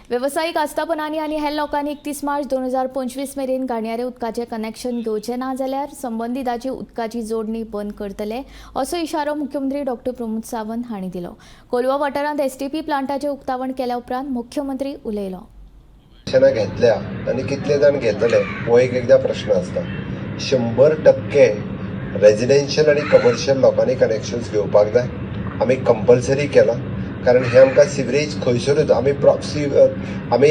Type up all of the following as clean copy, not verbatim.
वेवसायीक आस्थापनांनी आनी हेर लोकांनी 31 मार्च 2025 मेरेन घाणयारे उदकाचें कनेक्शन घेवचें ना जाल्यार संबंदिताची उदकाची जोडणी बंद करतले, असो इशारो मुख्यमंत्री डॉक्टर प्रमोद सावंत हांणी दिलो. कोलवा वाठारांत एसटीपी प्लांटाचें उक्तावण केल्या उपरांत मुख्यमंत्री उलयलो. कनेक्शनां घेतल्या आनी कितले जाण घेतले हो एक एकदां प्रश्न आसता. 100% रेजिडेन्शियल आनी कमर्शियल लोकांनी कनेक्शन्स घेवपाक जाय. आमी कंपल्सरी केलां, कारण हें आमकां सिवरेज खंयसरूच आमी आमी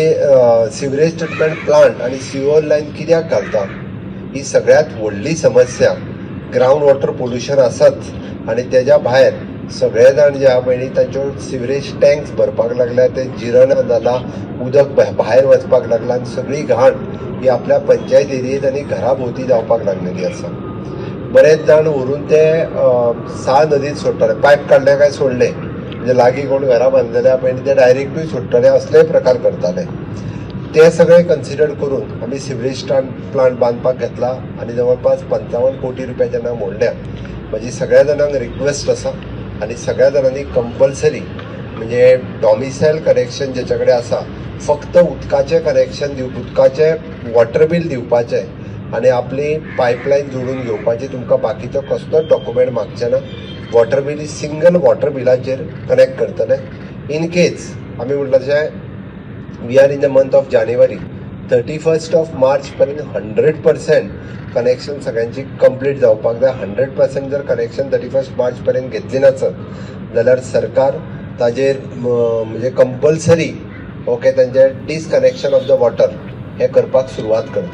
सिवरेज ट्रिटमेंट प्लांट आनी सिवर लायन कित्याक घालता? ही सगळ्यात व्हडली समस्या ग्रावंड वॉटर पोल्युशन आसाच आनी तेज्या भायर सगळे जाण जे आहा पळय न्ही, तांच्यो सिवरेज टँक्स भरपाक लागल्या, ते जिरना जाला, उदक भायर वचपाक लागला आनी सगळी घाण ही आपल्या पंचायत एरियेत आनी घरा भोंवती जावपाक लागलेली आसा. बरेच जाण व्हरून ते साळ नदीत सोडटाले. पायप काडले काय सोडले, म्हणजे लागीं कोण घरां बांदलेले आहा पळय न्ही, ते डायरेक्टूय सोडटाले. असलेय प्रकार करताले. ते सगळे कन्सिडर करून आमी सिवरेज प्लांट बांदपाक घेतला आनी जवळपास 55 कोटी रुपया जेन्ना मोडल्या. म्हजी सगळ्या जाणांक रिक्वेस्ट आसा आनी सगळ्या जाणांनी कंपल्सरी म्हणजे डॉमिसायल कनेक्शन ज्याच्या कडेन आसा, फक्त उदकाचें कनेक्शन दिव, उदकाचें वॉटर बील दिवपाचें आनी आपली पायपलायन जोडून घेवपाची. तुमकां बाकीचो कसलोच डॉक्युमेंट मागचे ना. वॉटर बील, सिंगल वॉटर बिलाचेर कनेक्ट करतले. इन केस आमी म्हणटा तशें, we are in the month of January, 31st of March पर्यंत 100% कनेक्शन सगळ्यांची कंप्लीट जावपाक जाय. 100% जर कनेक्शन 31 मार्च पर्यंत घेतली नासत जाल्यार सरकार ताजेर म्हणजे कंपल्सरी, ओके, तांचे डिसकनेक्शन ऑफ the water हें करपाक सुरवात करतले.